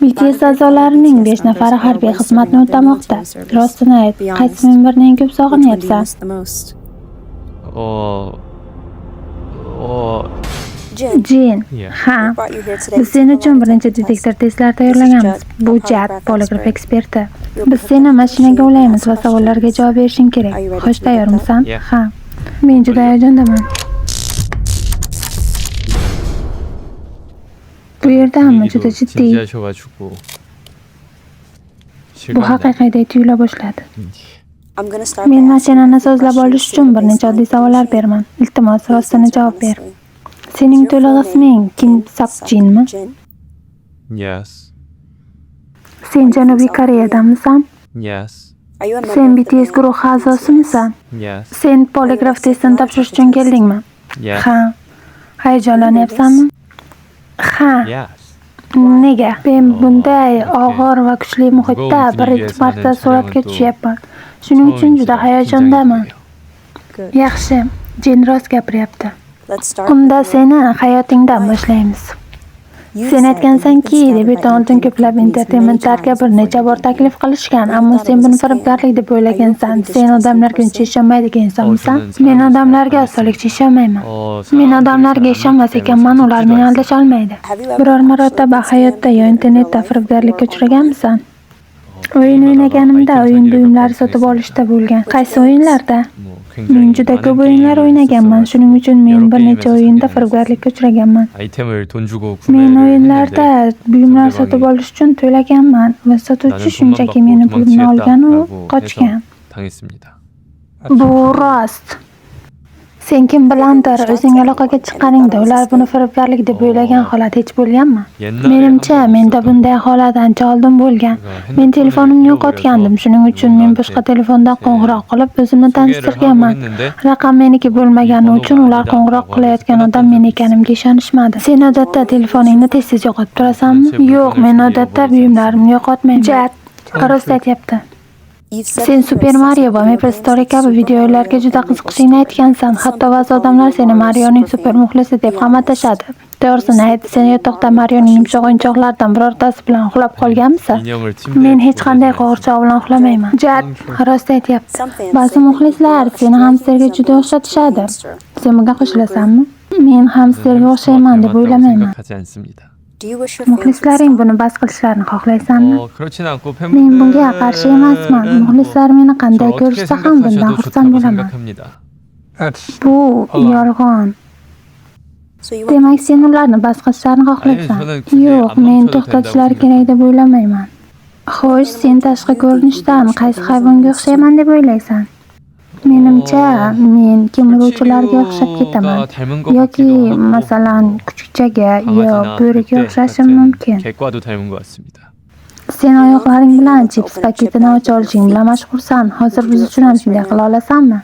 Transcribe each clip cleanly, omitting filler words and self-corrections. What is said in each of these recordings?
BTS a'zolarining 5 nafari harbiy xizmatni o'tamoqda. Rostini ayt, qaysi memberni eng ko'p sog'inyapsan? 어, 어, Jin. Ha. Biz sen uchun birinchi detektor testlar tayyorlaganmiz. Bu Jad, poligraf eksperti. Biz seni mashinaga ulaymiz va savollarga javob berishing kerak. Xo'sh, tayyormisan? Yeah. Ha. Men juda hayajondaman. Bu yerda hamma juda 분위기도 jiddiy. 진지하셔가지고 Bu 실감나요. haqiqiyday tuyula boshladi. Men mashinani sozlab olish uchun bir necha oddiy savollar beraman. Iltimos, rostini javob ber. Sening to'liq isming Kim Sapjinmi? Yes. Sen Janubiy Koreyadanmisan? Yes. Sen BTS guruhi a'zosimisan? Yes. Sen poligraf testini topshirish uchun keldingmi? Yes. Ha. Hayajonlanyapsanmi? Ha. Yes. Nega? Men bunday okey. og'ir va kuchli muhitda 무거운 birinchi 분위기에서 marta 하는 suratga 촬영은 또 tushyapman. Shuning uchun juda 처음인지라 hayajondaman. 긴장이 되네요. Yaxshi, Jin rost gapiryapti. Unda seni hayotingdan boshlaymiz. Sen aytgansanki, debyutdan oldin ko'plab entertainmentlarga bir necha bor taklif qilishgan, ammo sen buni firibgarlik deb o'ylagansan. Sen odamlarga uncha ishonmaydigan insonmisan? Men odamlarga osonlikcha ishonmayman. 어, Men 사람들이 odamlarga 잘 안 ishonmas 믿기 때문에 ekanman, 잘 ular 속지도 meni 않습니다. aldasha olmaydi. Biror marotaba hayotda yo internetda firibgarlikka uchraganmisan? O'yin 게임하다가 o'ynaganimda 아이템 o'yin 사기를 몇 buyumlari 번 sotib 당했습니다. olishda bo'lgan. Qaysi o'yinlarda? 뭐 Men 굉장히 juda 많은 ko'p o'yinlar 게임을 o'ynaganman, 했었어가지고 shuning uchun men 여러 bir necha 게임에서 o'yinda 사기를 firibgarlikka 당했었습니다. uchraganman. 아이템을 돈 주고 Men 구매를 했는데 o'yinlarda buyumlar sotib 상대방이 olish uchun to'laganman va sotuvchi 나는 돈만 shunchaki 받고 meni pulimni olgan u 도망치겠다라고 qochgan. 해서 당했습니다. Bu rost. Sen kim bilandir o'zing aloqaga chiqqaningda ular buni firibgarlik deb o'ylagan holat hech bo'lganmi? 옛날에 Menimcha, 한번 menda 있었던 bunday holat ancha oldin bo'lgan. 제가 Men 핸드폰을 telefonimni yo'qotgandim, 잃어버려서 shuning uchun men boshqa 누군가한테 telefondan 제 qo'ng'iroq qilib o'zimni 소개를 하고 tanishtirganman. 했는데 Raqam meniki 이 bo'lmagani uchun 번호가 ular qo'ng'iroq 아니다라고 하면서 qilayotgan odam 끊었던 men 적이 ekanimga 있습니다. ishonishmadi. Sen odatda telefoningni tez-tez yo'qotib 저는 turasanmi? 제 Yo'q, 물건을 men 잘 odatda 잃어버리지 buyumlarimni 않습니다. yo'qotmayman. Jad, rost aytyapti. Sen Super Mario va MapleStory kabi video o'yinlarga juda qiziqishingni aytgansan. Hatto ba'zi odamlar seni Marioning super muxlisi deb ham atashadi. To'g'risini ayt, sen yotoqda Marioning yumshoq o'yinchoqlaridan birortasi bilan uxlab qolganmisan? 인형을 Men 침대에 hech 두고 qanday 자지 qo'g'irchoq 않습니다. bilan uxlamayman. Jad, rost aytyapti. Ba'zi muxlislar seni hamsterga juda o'xshatishadi. Sen bunga qo'shilasanmi? Men 저는 hamsterga 햄스터와 o'xshayman deb 닮았다고 o'ylamayman. 생각하지 않습니다. Muxlislaring buni bas qilishlarini xohlaysanmi? 그렇진 않고 Men bunga qarshi emasman. 팬분들은 뭐 Muxlislar meni 저를 qanday 어떻게 ko'rishsa ham bundan 생각하셔도 xursand 좋다고 bo'laman. 생각합니다. Bu yolg'on. Demak, sen ularni bas qilishlarini 아니 xohlaysan. 저는 굳이 Yo'q, 안 men 멈춰도 된다고 to'xtatishlari kerak 생각합니다. deb o'ylamayman. Xo'sh, sen tashqi ko'rinishdan qaysi hayvonga o'xshayman deb o'ylaysan? Menimcha, 어, men kemiruvchilarga o'xshab ketaman 설치류가 닮은 것 yoki 같기도 하고 masalan 뭐 kuchukchaga yo 강아지나 bo'riga 늑대 o'xshashim 같은 mumkin. 개과도 닮은 것 같습니다. Sen oyoqlaring bilan chips paketini ocha olishing bilan mashhursan. Hozir biz uchun ham shunday qila olasanmi?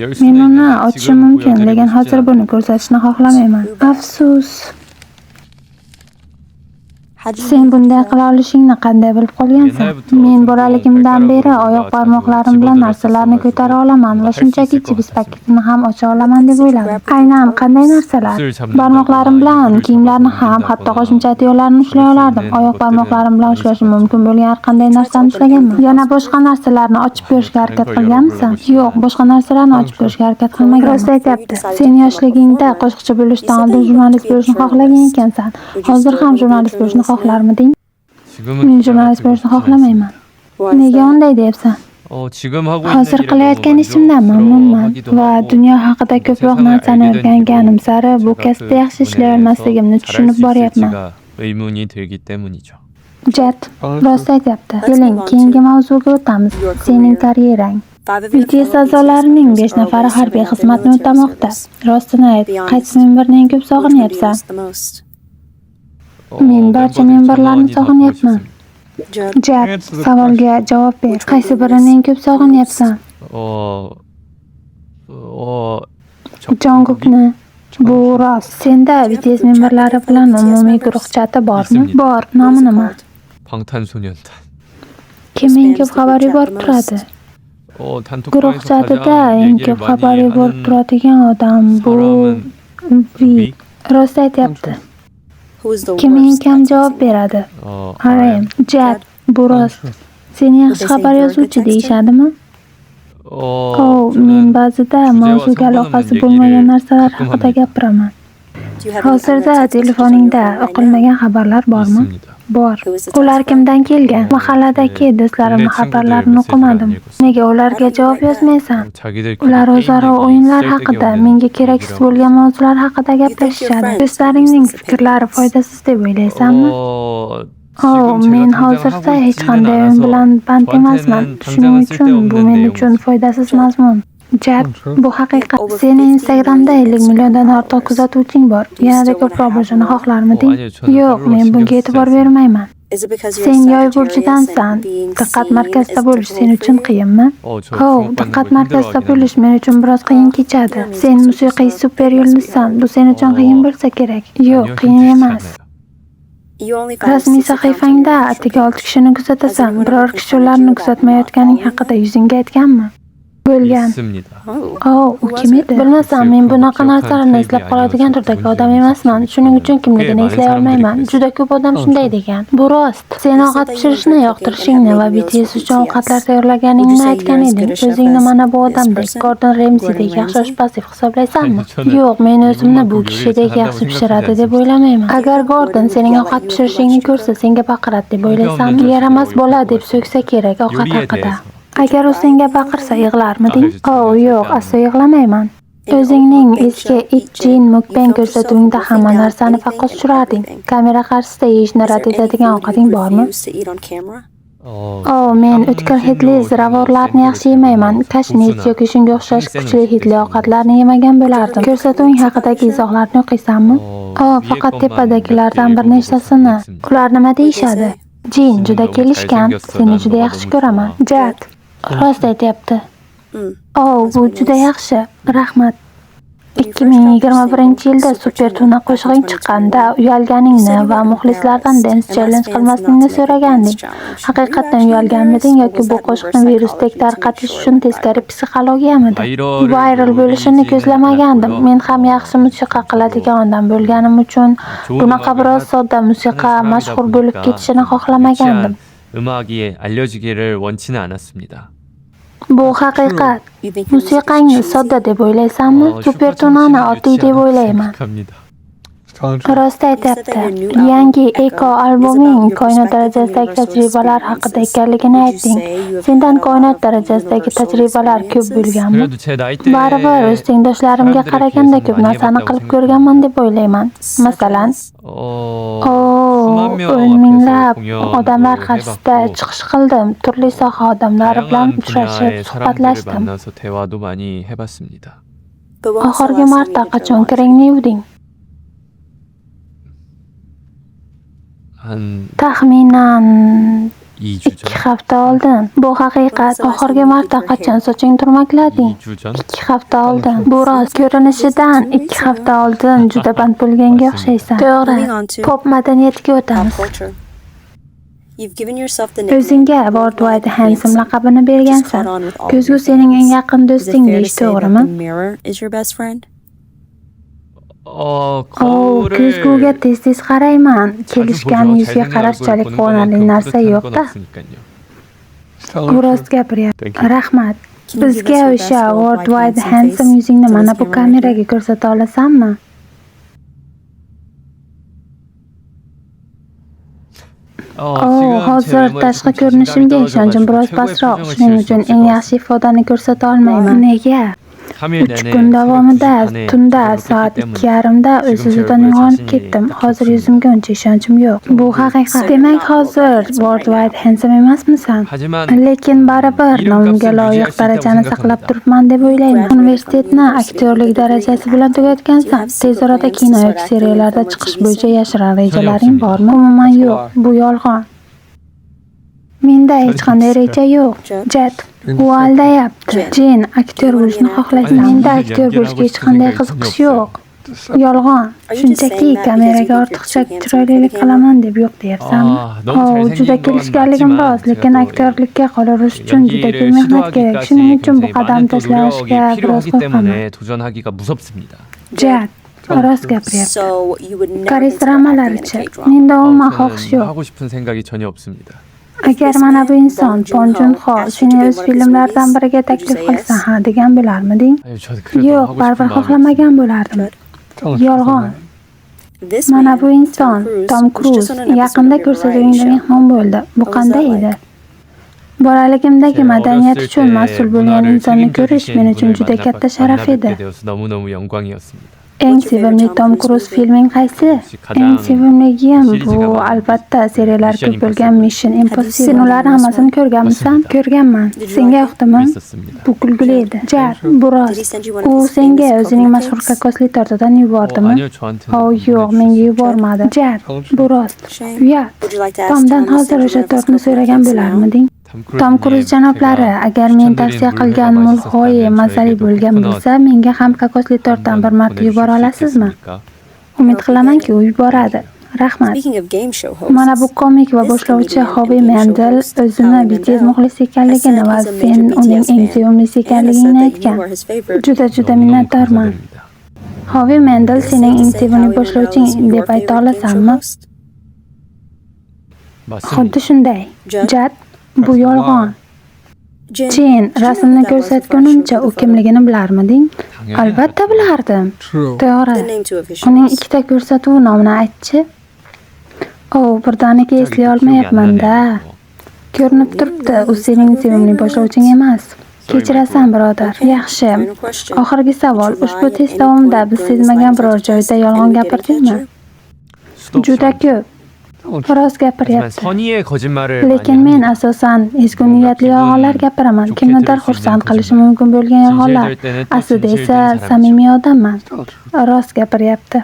열 Men 수는 uni 있는데 ochishim 지금 mumkin, 보여드리고 lekin 싶진 hozir buni 않아요. ko'rsatishni xohlamayman. Afsus. Sen bunday qila olishingni qanday bilib qolgansan? 옛날부터 Men 종종 bolaligimdan beri 발가락으로 oyoq 뭔가 자주 barmoqlarim bilan narsalarni 집어들었었어가지고 ko'tara olaman va 뭔가 할 수 shunchaki 있을 것 chips 같았습니다. paketini ham ocha olaman deb o'yladim. Aynan qanday narsalar? 옷을 Barmoqlarim 잡는다거나 bilan 이불을 kiyimlarni 잡아서 ham, hatto 옮긴다거나 qo'shimcha adyollarni ushlay 그럴 수 olardim. 있는 Oyoq 것들은 barmoqlarim bilan 많이 ushlashim 잡았죠. mumkin bo'lgan har qanday narsani ushlaganman. Yana boshqa narsalarni ochib ko'rishga 다른 harakat 걸 qilganmisan? 열어보려고 Yo'q, 싶지는 boshqa narsalarni ochib ko'rishga harakat qilmaganman. Rost aytyapti. Sen yoshligingda qo'shiqchi bo'lishdan oldin jurnalist bo'lishni xohlagan ekansan. Hozir ham jurnalist bo'lishni xohlarmiding? 지금은 Men 기자가 jurnalist 되고 bo'lishni 싶진 xohlamayman. 않습니다. Nega unday deyapsan? 지금 하고 있는 Hozir 일에 너무 qilayotgan ishimdan mamnunman 만족스러워하기도 va 하고 dunyo haqida 또 ko'proq 세상을 narsani 알게 된 o'rganganim 뒤로 sari bu 제가 kasbda 그 yaxshi ishlay 분야에서 olmasligimni 잘할 tushunib 수 boryapman. 있을지가 의문이 들기 때문이죠. Jad, rost aytyapti. Keling, keyingi mavzuga o'tamiz. Sening karyerang. BTS a'zolarining 5 nafari harbiy xizmatni o'tamoqda. Rostini ayt, qaysi memberni eng ko'p sog'inyapsan? Men barcha 멤버들 memberlarni 전원이 다 보고 sog'inyapman. 싶습니다. Jad, savolga javob ber. Qaysi birini eng ko'p sog'inyapsan? 어, 어, 정국이 Jongukni. Bu rost. Senda BTS memberlari bilan umumiy guruh chati bormi? 있습니다. Bor. Nomi nima? 방탄소년단. Kim eng ko'p xabar yuborib turadi? Guruh 단톡방에서 chatida 가장 eng 얘기를 ko'p xabar 많이 yuborib 하는 turadigan odam bu 사람은 V. 위. Rost aytyapti. Kim eng kam javob beradi? 어, RM. RM. Jad, bu rost. Seni yaxshi xabar yozuvchi deyishadimi? 어, Oh, men 저는 ba'zida 주제와 mavzuga 상관없는 aloqasi bo'lmagan 얘기를 narsalar 가끔 haqida 합니다. gapiraman. Hozirda telefoningda o'qilmagan xabarlar bormi? 있습니다. Bor. Ular kimdan kelgan? Mahalladagi 네, do'stlarimning 동네 친구들 xabarlarini 메시지를 안 o'qimadim. 읽었어요. Nega ularga javob yozmaysan? 자기들끼리 Ular 게임 o'zaro 얘기, o'yinlar 쓸데기 haqida, 없는 menga keraksiz 얘기를 하고 bo'lgan 있어요. mavzular haqida gaplashishadi. Do'stlaringning fikrlari foydasiz deb o'ylaysanmi? 어, Oh, 지금 men 제가 당장 hozircha 하고 hech 있지는 qanday o'yin 않아서 bilan band emasman. 저한테는 Shuning 당장은 uchun bu 쓸데없는 men uchun 내용이죠. foydasiz mazmun. Jad, bu haqiqat. Seni Instagramda 50 milliondan ortiq kuzatuvching bor. Yanada ko'proq bo'lishini xohlarmiding? 아니요, 저는 Yo'q, 팔로워 men 신경 bunga 쓰지 e'tibor 않습니다. bermayman. Sen yoy burjidansan. Diqqat markazida bo'lish sen uchun qiyinmi? 어, 저 Hov, 주목받는 diqqat 걸 markazida 힘들어하긴 bo'lish 합니다. men uchun biroz qiyin kechadi. Sen musiqiy super yulduzsan. Bu sen uchun qiyin bo'lsa kerak. Yo'q, 아니요, qiyin 힘들지 emas. 않아요. Rasmiy sahifangda atigi 6 kishini kuzatasan. Biror kishi ularni kuzatmayotganing haqida yuzingga aytganmi? Bo'lgan. 있습니다. Oh, u kim edi? Bilmasam, men bunaqa narsalarni eslab qoladigan turdagi odam emasman. Shuning uchun 꽤 kimligini 많은 eslay 사람들이 olmayman. 그랬어요. Juda ko'p odam shunday degan. Bu rost. Sen ovqat pishirishni yoqtirishingni va BTS uchun ovqatlar tayyorlaganingni aytgan eding. O'zingni mana bu odamdek, Gordon Ramsaydek yaxshi oshpaz deb hisoblaysanmi? 저는 Yo'q, men o'zimni bu 이분만큼 요리를 kishidek 잘한다고 yaxshi 생각하지 pishiradi deb 않습니다. o'ylamayman. Agar Gordon sening ovqat pishirishingni ko'rsa, senga baqiradi deb o'ylaysanmi? Yaramas bola deb so'ksa kerak ovqat 요리에 haqida. 대해서 Agar u senga baqirsa yig'larmiding? Ah, Oh, yo'q, aslo yig'lamayman. O'zingning eski It Jin mukbang ko'rsatuvingda hamma narsani faqat tushirarding. Kamera qarshisida yeyishni rad etadigan ovqating bormi? 어, Oh, men o'tkir hidli 향신료 ziravorlarni 센 yaxshi 거를 잘 못 yemayman. 먹어서 Kashnich 고수나 yoki shunga o'xshash 힘 센 kuchli 음식들 hidli 잘 못 ovqatlarni yemagan bo'lardim. Ko'rsatuving haqidagi izohlarni o'qiysanmi? 어, Oh, 위에 faqat 것만 몇 개 tepadagilardan bir 읽어보고 잘 nechtasini. 읽습니다. Ular nima deyishadi? Jin Sen juda 너무 kelishgan, 잘생겼어. seni 난 juda 너가 yaxshi 너무 ko'raman. 좋아. Jad, rost aytyapti. Oh, bu juda yaxshi. Rahmat. 2021-yilda Super Tuna qo'shig'ing chiqqanda uyalganingni va muxlislardan dance challenge qilmaslikni so'raganding. Haqiqatdan uyalganmiding yoki bu qo'shiqni virusdek tarqatish uchun teskari psixologiyamidi? 바이럴을 Viral bo'lishini 노리지는 ko'zlamagandim. 않았고요. Men ham yaxshi musiqa qiladigan odam bo'lganim uchun 좋은 bunaqa 음악을 biroz 하는 sodda musiqa 사람이다 mashhur bo'lib 보니까 ketishini 좀 xohlamagandim. 유치한 음악이 알려지기를 원치는 않았습니다. Bu haqiqat. Musiqangni sodda deb o'ylaysanmi? 어, Super Tunani 슈퍼천치는 oddiy deb 유치하다고 o'ylayman. 생각합니다. Rost aytyapti. Yangi Eko alboming koinot darajasidagi tajribalar haqida ekanligini aytding. Sendan koinot darajasidagi tajribalar ko'p bo'lganmi? 그래도 제 나이 때 Baribir o'z tengdoshlarimga 사람들에 qaraganda 비해서는 ko'p 많이 narsani 해봤다고 qilib 생각합니다. ko'rganman deb o'ylayman. Masalan, 어, o, 수만 명 o'n 앞에서 minglab 공연도 odamlar qarshisida 해봤고 chiqish qildim. Turli soha odamlari bilan 다양한 uchrashib, 분야의 사람들을 suhbatlashdim. 만나서 대화도 많이 해봤습니다. Oxirgi marta qachon kiringni yuvding? 한 Taxminan 2주 2 전? hafta oldin. Bu haqiqat. Oxirgi marta qachon sochingni turmaklading? 2주 전? 2 hafta oldin. Bu rost. Ko'rinishidan 2 hafta oldin juda band bo'lganga o'xshaysan. To'g'ri. Pop madaniyatiga o'tamiz. O'zingga Worldwide Handsome laqabini bergansan. Ko'zgu sening eng yaqin do'sting deyish to'g'rimi? 어, Oh, 거울을 ko'zguga tez-tez qarayman. 자주 Kelishgan 보죠. yuzga 잘생긴 얼굴 qarashchalik 보는 quvonarli 것만큼 narsa 뿌듯한 건 yo'q-da. 없으니까요. U rost gapiryapti. Thank you. Rahmat. Bizga o'sha Worldwide Handsome yuzingni mana bu kameraga ko'rsata olasanmi? 어, Oh, 지금 제 hozir 외모에 tashqi 조금 자신감이 ko'rinishimga ishonchim 떨어져가지고 biroz 최고의 pastroq. 표정을 Shuning 지을 수 uchun 없을 eng 것 yaxshi 같습니다. ifodani ko'rsata olmayman. Nega? 3일 3 내내 kun 새벽 2시 davomida 반에 tunda 잠을 못 soat 깼기 때문에 2:30da 지금 제 o'z-o'zidan 얼굴에 uyg'onib 자신이 ketdim. 딱히 Hozir 없습니다. yuzimga uncha ishonchim yo'q. Bu haqiqat. Demak, hozir Worldwide Handsome emasmisan? 하지만 Lekin baribir nomimga 이름값은 loyiq 유지할 수 있다고 darajani saqlab 생각합니다. turibman deb o'ylayman. Universitetni aktyorlik darajasi bilan tugatgansan. Tez orada kino yoki seriallarda chiqish bo'yicha yashirin rejalaring bormi? Umuman yo'q. Bu yolg'on. Menda hech qanday reja yo'q. Jad, u aldayapti. Jin, aktyor bo'lishni xohlaysan. Menda aktyor bo'lishga hech qanday qiziqish yo'q. Yolg'on. Shunchaki kameraga ortiqcha chiroylilik qilaman deb yo'q deyapsanmi? 아, 너무 Oh, juda 잘생긴 건 kelishganligim 맞지만 rost, 제가 lekin 또 aktyorlikka qolaverish uchun juda 연기를 ko'p mehnat kerak. 시도하기까지 Shuning uchun bu 굉장히 qadam 많은 또 노력이 tashlashga biroz 필요하기 qo'rqaman. 때문에 도전하기가 무섭습니다. Jad, Rost gapiryapti. Koreys dramalarichi? Menda umuman xohish 저는 yo'q. 하고 싶은 생각이 전혀 없습니다. Agar mana bu inson Pon Jun Ho seni o'z filmlaridan biriga taklif qilsa, ha degan bo'larmiding? 아니 저는 그래도 Yo'q, 하고 싶은 baribir 마음이 xohlamagan bo'lardim. Yolg'on. Mana bu inson Tom Kruz yaqinda ko'rsatuvingda mehmon bo'ldi. Bu qanday edi? Bolaligimdagi 제가 madaniyat 어렸을 uchun 때 mas'ul bo'lgan 문화를 insonni 책임져 ko'rish 주신 men uchun 분을 juda katta sharaf 만나뵙게 edi. 되어서 너무너무 영광이었습니다. Eng sevimli Tom Kruz filming qaysi? 역시 Eng 가장 sevimligim bu 시리즈가 많은 albatta seriyalar Mission ko'p bo'lgan Impossible. Mission Impossible. Sen ularni hammasini ko'rganmisan? 맞습니다. Ko'rganman. Senga yoqdimi? 재밌었습니다. Bu kulgili edi. Jar, bu rost. U senga o'zining mashhur kokosli tortidan yubordimi? 아니요, 저한테는 O 안 yo'q, menga 보내주셨어요. yubormadi. Jar, bu rost. Uyat. Tomdan hozir o'sha tortni so'ragan bo'larmiding? Tom Kruz Tom janoblari, agar men tavsiya qilgan mulxoye mazali bo'lgan bo'lsa, menga ham kokosli tortdan bir marta yubora olasizmi? Umid qilamanki, u yuboradi. Rahmat. Mana bu komik va boshlovchi Hovi Mendel o'zini BTS muxlisi ekanligini va sen uning eng sevimlisi ekanligingni aytgan. Juda-juda minnatdorman. Hovi Mendel sening eng sevimli boshlovching deb ayta olasanmi? Xuddi shunday. Jad, bu yolg'on. Chen, rasmni ko'rsatgunimcha u kimligini bilarmiding? Albatta bilardim. To'g'ri. Uning ikkita ko'rsatuvi nomini aytchi. O, birdaniga eslay olmayapman-da. Ko'rinib turibdi, u sening sevimli boshlovching emas. Kechirasan, birodar. Yaxshi. Oxirgi savol. Ushbu test davomida biz sezmagan biror joyda yolg'on gapirdingmi? Juda ko'p. Rost gapiryapti. 선의의 거짓말을 Lekin 많이 men 합니다. asosan ezgu niyatli yolg'onlar gapiraman. Kimnidir xursand qilishi mumkin bo'lgan yolg'onlar. 진실될 때는 또 Aslida 진실된 esa 사람이죠. samimiy odamman. Rost gapiryapti.